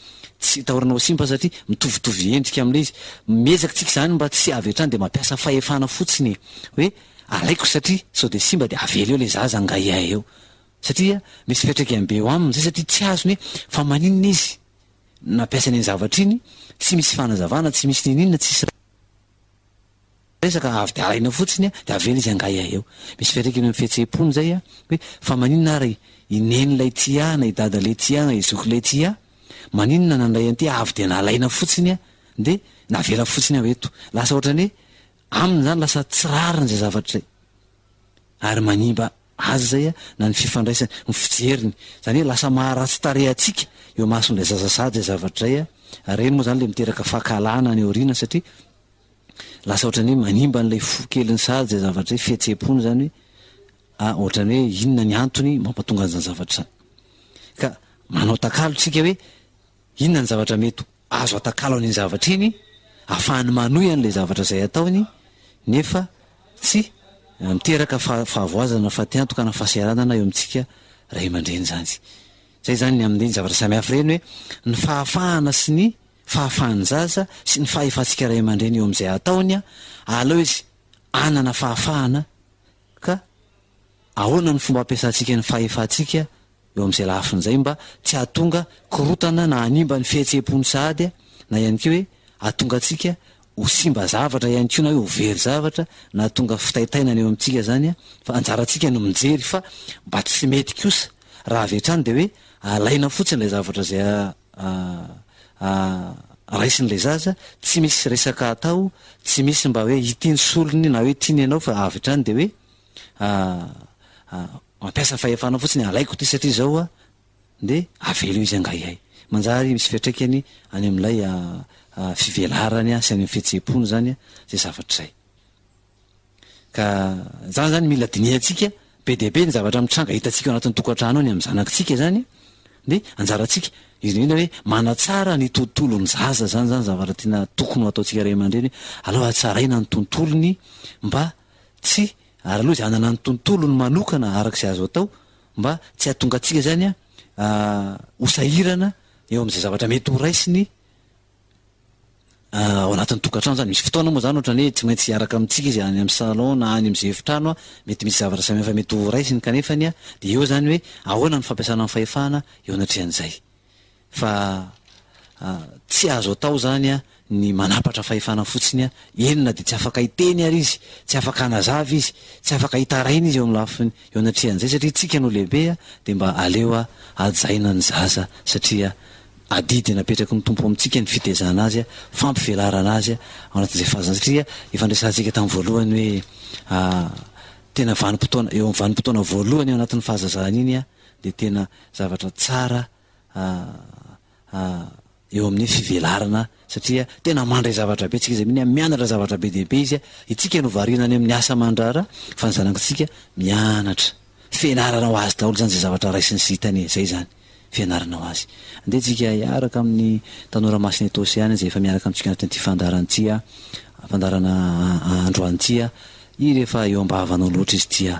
tsy atahorana ho simba satria mitovitovy endrika amin'ilay izy. Miezaka tsika izany mba tsy avy hatrany dia mampiasa fahefana fotsiny e! Hoe alaiko satria sao dia simba dia avela eo ilay zaza angahiahy eo. Satria misy fiantraikany be eo aminy zay satria tsy azony hoe fa maninona izy nampiasa an'iny zavatra iny, tsy misy fanazavana, tsy misy niniana, tsisy resaka, avy dia alaina fotsiny dia avela izy hangahiahy eo. Misy fiantraikany eo amin'ny fihetseham-pony zay hoe fa maninona ary i neny ilay tia ahy na i dada ilay tia ahy na i zoky ilay tia ahy, maninona nandray an'ity avy dia nalaina fotsiny dia navela fotsiny aho eto. Lasa ohatran'ny hoe aminy zany lasa tsy rariny izay zavatra izay. Ary manimba azy izay na ny fifandraisany, ny fijeriny. Izany hoe lasa maharatsy tarehy antsika eo imason'ilay zaza sahady izay zavatra izay. Ary ireny moa izany ilay miteraka fankahalana any aoriana satria lasa ohatran'ny hoe manimba an'ilay fo keliny sahady izay zavatra izay, fihetseham-pony izany hoe ah, ohatran'ny hoe inona ny antony mampatonga an'izany zavatra izany. Ka manao takalo tsika hoe inona ny zavatra mety Azo atakalo an'iny zavatra iny ahafahany manohy an'ilay zavatra izay ataony nefa tsy miteraka fahavoazana na fatiantoka na fahasahiranana eo amintsika ray aman-dreny izany. Izay izany ny amin'ireny zavatra samihafa ireny hoe ny fahafahana sy ny fahafahan'ny zaza sy ny fahefantsika ray aman-dreny eo amin'izay ataony, aleo izy hanana fahafahana ka ahoana ny fomba ampiasantsika ny fahefantsika eo amin'izay lafiny izay mba tsy hahatonga korontana na hanimba ny fihetseham-pony sahady na ihany koa hoe hahatonga antsika ho simba zavatra ihany koa na hoe ho very zavatra na hahatonga fitaintainana eo amintsika izany fa anjarantsika no mijery fa mba tsy mety kosa. raha avy hatrany dia hoe alaina fotsiny ilay zavatra izay raisin'ilay zaza, tsy misy resaka atao, tsy misy mba hoe ity ny solony na hoe ity ny anao fa avy hatrany dia hoe mampiasa fahefana fotsiny alaiko ity satria izao a, dia avela eo izy angaihay. Manjary misy fiantraikany any amin'ilay fivelarany sy any amin'ny fihetseham-pony izany izay zavatra izay. Ka izany izany mila dinihantsika, be dia be ny zavatra mitranga hitantsika ao anatin'ny tokantrano ao ny amin'ny zanakitsika izany, dia anjarantsika, indrindra hoe manatsara ny tontolon'ny zaza izany izany zavatra tena tokony ho ataontsika ray aman-dreny hoe aleo hatsaraina ny tontolony mba tsy, ary aloha izy hanana ny tontolony manokana araka izay azo atao mba tsy hahatonga antsika izany ho sahirana eo amin'izay zavatra mety ho raisiny ao anatin'ny tokantrano izany. Misy fotoana moa izany ohatran'ny hoe tsy maintsy hiaraka amintsika izy any amin'ny salon na any amin'izay efitrano, mety misy zavatra samihafa mety ho raisiny kanefany dia eo izany hoe ahoana ny fampiasana ny fahefana eo anatrehan'izay. Fa tsy azo atao izany ny manapatra fahefana fotsiny, eny na dia tsy afaka hiteny ary izy, tsy afaka hanazava izy, tsy afaka hitaraina izy eo amin'ny lafiny eo anatrehan'izay satria tsika no lehibe dia mba aleo hajaina ny zaza satria adidy napetraky ny Tompo amintsika ny fitezana azy, fampivelarana azy ao anatin'izay fahazazana satria efa niresahantsika tamin'ny voalohany hoe tena vanim-potoana, eo amin'ny vanim-potoana voalohany ao anatin'ny fahazazana iny dia tena zavatra tsara eo amin'ny fivelarana satria tena mandray zavatra be tsika izay mino mianatra zavatra be dia be izy, itsika no variana any amin'ny asa aman-draharaha fa ny zanakitsika mianatra. Fianarana ho azy daholo izany izay zavatra raisiny sy hitany e, izay izany. Fianarana ho azy. Andeha tsika hiaraka amin'ny Tanora Masina eto Oseana izay efa miaraka amintsika anatin'ity fandaharana ity, fandaharana androany ity, hira efa eo am-bavanao loatra izy ity,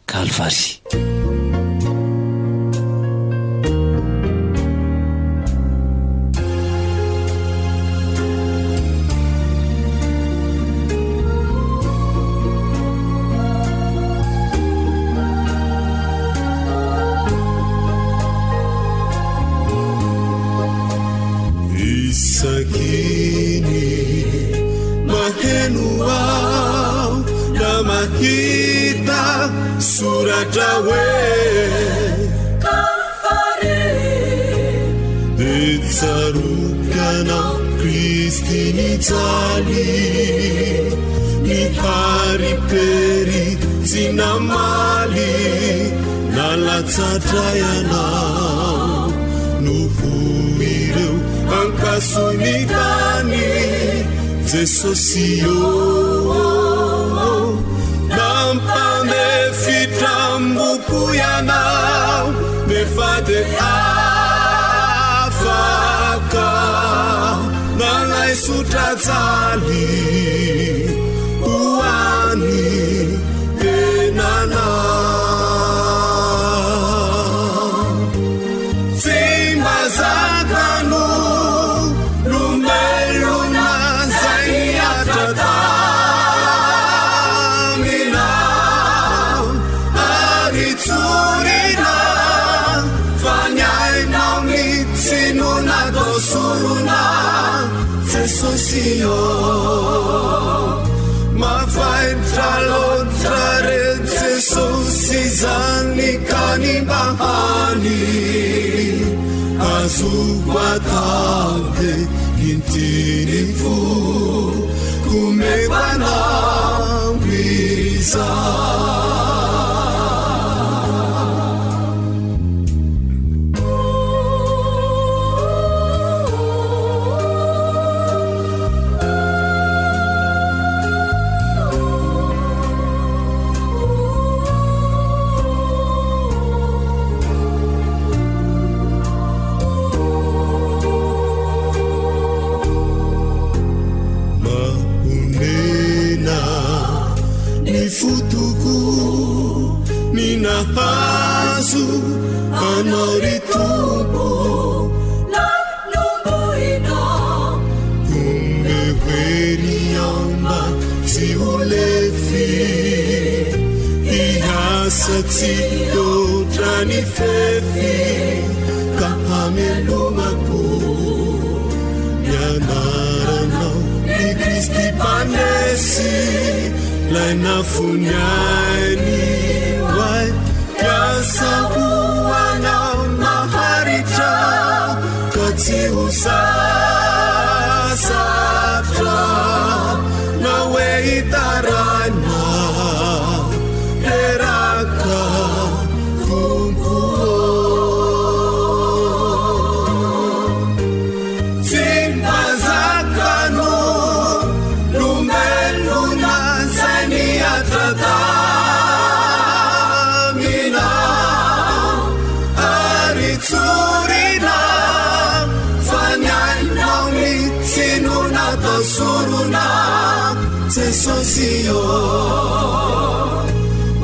Kalvary. Isaky ny maheno aho na mahita soratra hoe Kalvary dia tsaroako ianao Kristy nijaly Niharipery tsy namaly Nalatsa-dra ianao Noho ireo ankason'ny tany Jesosy ô Nampandefitram-boko ianao Nefa dia afaka Nanaisotra jaly ho an'ny tenanao. Tsy mba zakan'olombelona izay nihatra taminao, ary tsorina fa ny ainao mihitsy no natao sorona. Jesosy ô, mafaitra loatra re Jesosy izany ka ny mba hany azoko atao dia inty ny fo komeko anao izany. Mahonena ny fotoko ny nahazo anao ry Tompo. Omeo hery aho mba tsy ho lefy, hiasa tsy hihoatra ny fefy, ka hamelomako ny anaranao, ny Kristy Mpandresy, 'Lay nafony ainy ho ahy, hiasa ho anao. tsy ho sasatra na hoe hitaraina reraka Tompo ô. Tsy mba zaka no nomelona izay nihatra taminao ary tsorina fa ny ainao mihitsy no natao sorona Jesosy ô.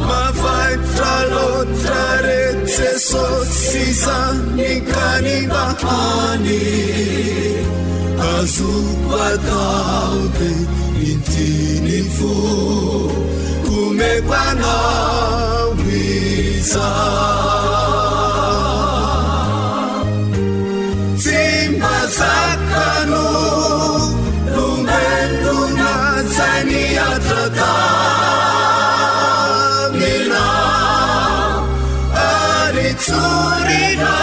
Mafaitra loatra re Jesosy izany ka ny mba hany azoko atao dia inty ny fo omeko anao izany. Tsy mba zaka no lombelona zay nihatra taminao ary tsorina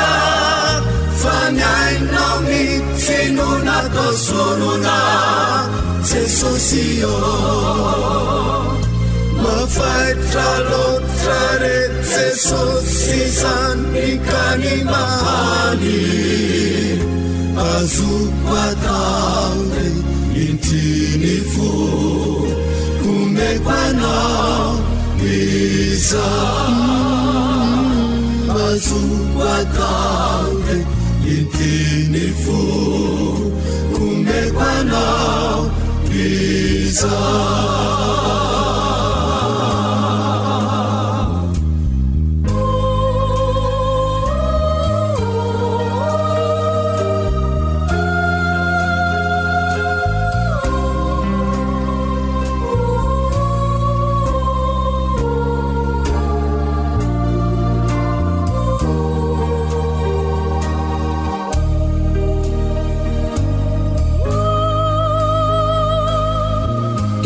fa ny ainao mihitsy no natao sorona Jesosy ô. Mafaitra loatra re Jesosy izany ka ny mahany azoko atao re inty ny fo omeko anao izany azoko atao re inty ny fo omeko anao izany.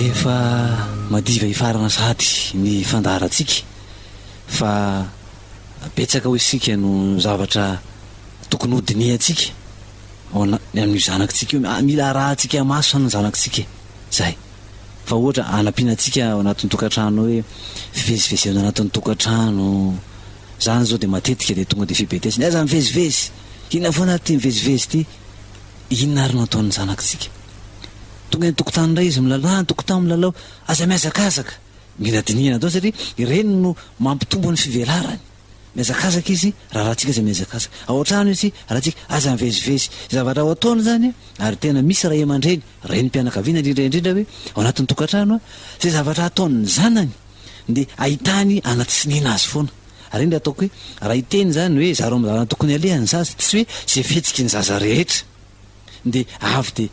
Efa madiva hifarana sahady ny fandaharantsika fa betsaka hoy isika no zavatra tokony hodinihantsika ao ana- ny amin'io zanakitsika io. Mila arahantsika maso zany ny zanakitsika e, zay. Fa ohatra hanampiana antsika ao anatin'ny tokantrano hoe fivezivezena ao anatin'ny tokantrano, zany zao dia matetika dia tonga dia fibetesana, aiza mivezivezy, inona foana ary ity mivezivezy ity, inona ary no ataon'ny zanakitsika? Tonga eny an-tokotany indray izy milalao, ah an-tokotany milalao, aza mihazakazaka, mila dinihana daholo satria ireny no mampitombo ny fivelarany. Mihazakazaka izy, raharahantsika izay mihazakazaka. Ao an-trano izy, raharahantsika, aza mivezivezy. Izay zavatra ao ataony izany, ary tena misy ray aman-dreny, renim-pianakaviana indrindra indrindra hoe ao anatin'ny tokantrano, izay zavatra ataon'ny zanany dia ahitany anatsiniana azy foana. Ary indrindra ataoko hoe, raha hiteny izany hoe zaro amin'ny lalana tokony aleha ny zaza, tsy hoe izay fihetsiky ny zaza rehetra dia avy dia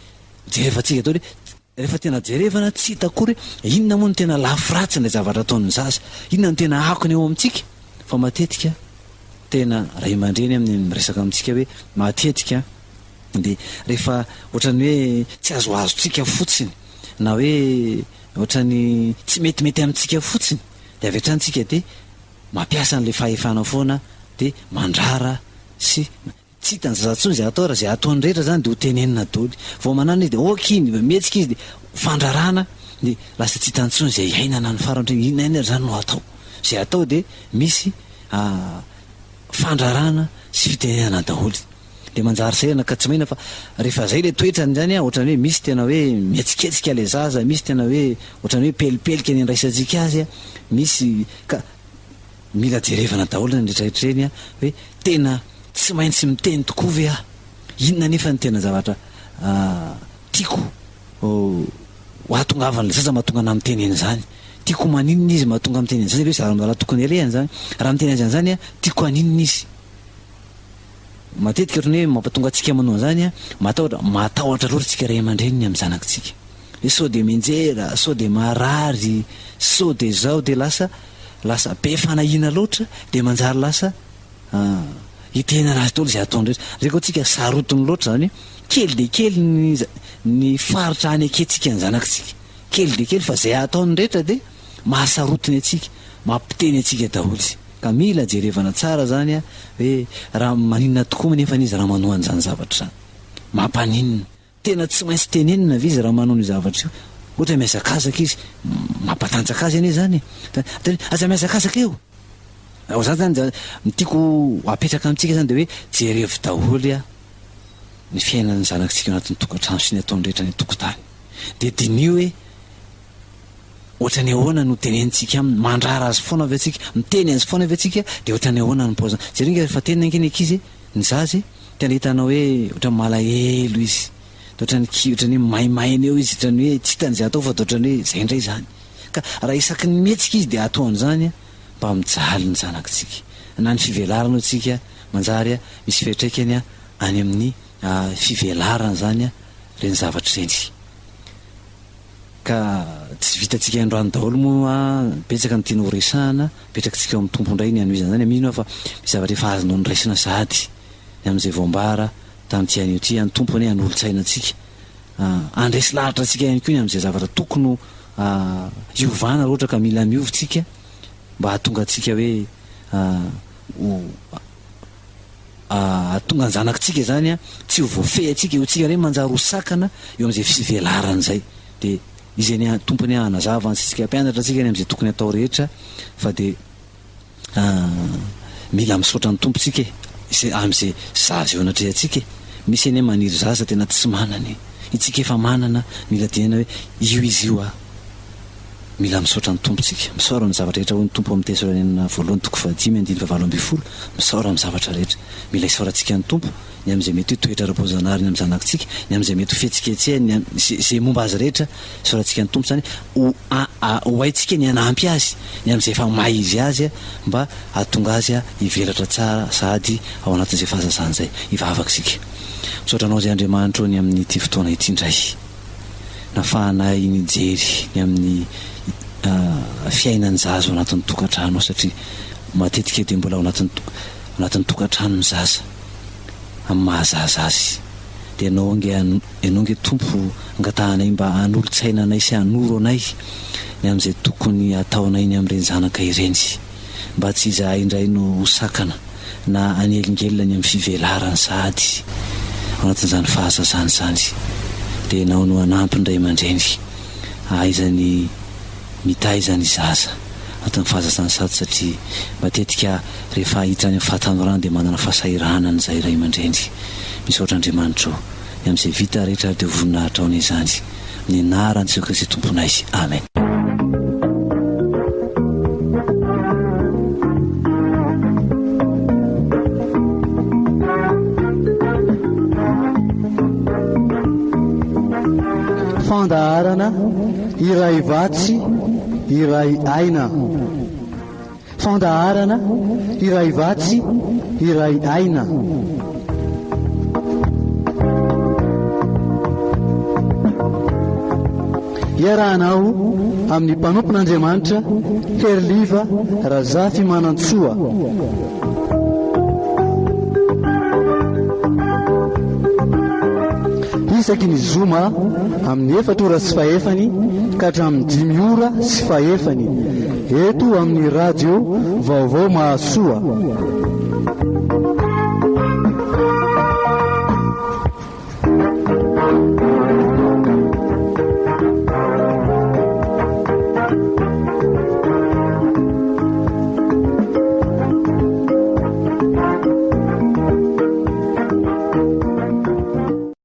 jerevantsika daholo hoe, Rehefa tena jerevana tsy hita akory hoe inona moa no tena lafy ratsy ilay zavatra ataon'ny zaza, inona no tena akony eo amintsika fa matetika tena ray aman-dreny amin'ny miresaka amintsika hoe matetika dia rehefa ohatran'ny hoe tsy azoazontsika fotsiny na hoe ohatran'ny tsy metimety amintsika fotsiny dia avy hatrany tsika dia mampiasa an'ilay fahefana foana dia mandrara sy Tsy hitan'ny zaza intsony izay atao, raha izay ataony rehetra izany dia ho tenenina daholo. Vao mananona izy dia ok iny, vao mihetsika izy dia fandrarana, dia lasa tsy hitany intsony izay iainana ny farany hoe inona ihany ary izany no atao. Izay atao dia misy fandrarana sy fitenenana daholo. Dia manjary sahirana ka tsy mahina fa rehefa izay ilay toetrany izany an, ohatran'ny hoe misy tena hoe mihetsiketsika ilay zaza, misy tena hoe ohatran'ny hoe pelipelika ny andraisantsika azy an, misy ka Mila jerevana daholo ireny rehetra rehetra ireny hoe tena tsy maintsy miteny tokoa ve aho? Inona anefa no tena zavatra tiako ho ahatongavan'ilay zaza mahatonga anah miteny an'izany? Tiako ho maninona izy mahatonga miteny an'izany? Ve zara mbola tokony alehany izany? Raha miteny azy an'izany aho, tiako haninona izy? Matetika ohatran'ny hoe mampatonga antsika manao an'izany, matahotra, matahotra loatra isika ray aman-dreniny amin'ny zanakitsika. Hoe sao dia mianjera, sao dia marary, sao dia izao, dia lasa lasa be fanahiana loatra dia manjary lasa hitenana azy daholo izay ataony rehetra. Izay koa tsika sarotiny loatra izany hoe kely dia kely ny ny faritra hanekentsika ny zanakitsika. Kely dia kely fa izay ataony rehetra dia mahasarotiny antsika, mampiteny antsika daholo izy. Ka mila jerevana tsara izany hoe raha maninona tokoa nefa izy raha manoa an'izany zavatra izany. Mampaninona? Tena tsy maintsy tenenina ve izy raha manao an'io zavatra io? Ohatra hoe mihazakazaka izy, mampatanjaka azy anie izany e! Dia aza mihazakazaka eo! Raha izany izany dia ny tiako apetraka amintsika izany dia hoe jerevo daholo ny fiainan'ny zanakitsika ao anatin'ny tokantrano sy ny ataony rehetra any an-tokotany. Dia diniho hoe ohatran'ny ahoana no tenenintsika aminy, mandrara azy foana ve tsika, miteny azy foana ve tsika, dia ohatran'ny ahoana ny paoziny. Jereo ange rehefa teniny ange ny ankizy e, ny zaza e, tena hitanao hoe ohatran'ny malahelo izy, dia ohatran'ny ki- ohatran'ny hoe maimaina eo izy, ohatran'ny hoe tsy hitany izay atao fa dia ohatran'ny hoe izay indray izany. Ka raha isaky ny mihetsika izy dia atao an'izany mba mijaly ny zanakitsika. Na ny fivelarana hoy tsika manjary misy fiantraikany any amin'ny fivelarana izany ireny zavatra ireny. Ka tsy vitantsika androany daholo moa betsaka ny tiana ho resahana, apetrakitsika eo amin'ny Tompo indray ny hanohizana izany, mino aho fa misy zavatra efa azonao noraisina sahady ny amin'izay voambara tamin'ity anio ity, ny Tompo anie hanolo-tsaina antsika, handresy lahatra antsika ihany koa ny amin'izay zavatra tokony ho hiovana raha ohatra ka mila miova tsika mba hahatonga antsika hoe ho Hahatonga ny zanakitsika izany tsy ho voafehy antsika, eo tsika ireny manjary ho sakana eo amin'izay fivelarana izay. Dia Izy anie Tompo anie hanazava antsika, hampianatra antsika ny amin'izay tokony hatao rehetra fa dia mila misaotra ny Tompo tsika e, izay amin'izay zaza eo anatrehantsika e. Misy anie maniry zaza tena tsy manana e. Itsika efa manana, mila dinihana hoe io izy io a. Mila misaotra ny Tompo tsika. Misaora amin'ny zavatra rehetra hoy ny Tompo ao amin'ny Tesalonianina voalohany toko fahadimy andininy fahavalo ambinifolo, misaora amin'ny zavatra rehetra. Mila isaorantsika ny Tompo, ny amin'izay mety ho toetra ara-boajanahary ny amin'ny zanakitsika, ny amin'izay mety ho fihetsiketsehany, ny amin'ny izay momba azy rehetra, isaorantsika ny Tompo izany, ho ho haintsika ny hanampy azy, ny amin'izay efa maha izy azy mba hahatonga azy hivelatra tsara sahady ao anatin'izay fahazazany izay. Hivavaka isika. Misaotra Anao izay Andriamanitra o ny amin'ity fotoana ity indray. Nafahanay nijery ny amin'ny fiainan'ny zaza ao anatin'ny tokantrano ao satria matetika dia mbola ao anatin'ny anatin'ny tokantrano ny zaza amin'ny maha zaza azy. Dia ianao ange ianao ange Tompo angatahanay mba hanolo-tsaina anay sy hanoro anay ny amin'izay tokony hataonay ny amin'ireny zanaka ireny. Mba tsy izahay indray no ho sakana na hanelingelina ny amin'ny fivelarany sahady ao anatin'izany fahazazana izany, dia ianao no hanampy ny ray aman-dreny hahaizany mitaiza ny zaza anatin'ny fahazazana sahady satria matetika rehefa hiditra any amin'ny fahatanorana dia manana fahasahiranana izahay ray aman-dreny. Misaotra Andriamanitra o! Ny amin'izay vita rehetra ary dia ho voninahitrao anie izany. Amin'ny anaran'i Jesoa Kristy Tomponay. Amen. Fandaharana iray vatsy iray aina. Fandaharana iray vatsy iray aina. Iarahanao amin'ny mpanompon'Andriamanitra Heriliva Razafimanantsoa. Isaky ny zoma amin'ny efatra ora sy fahefany ka hatramin'ny dimy ora sy fahefany eto amin'ny radio Vaovao Mahasoa.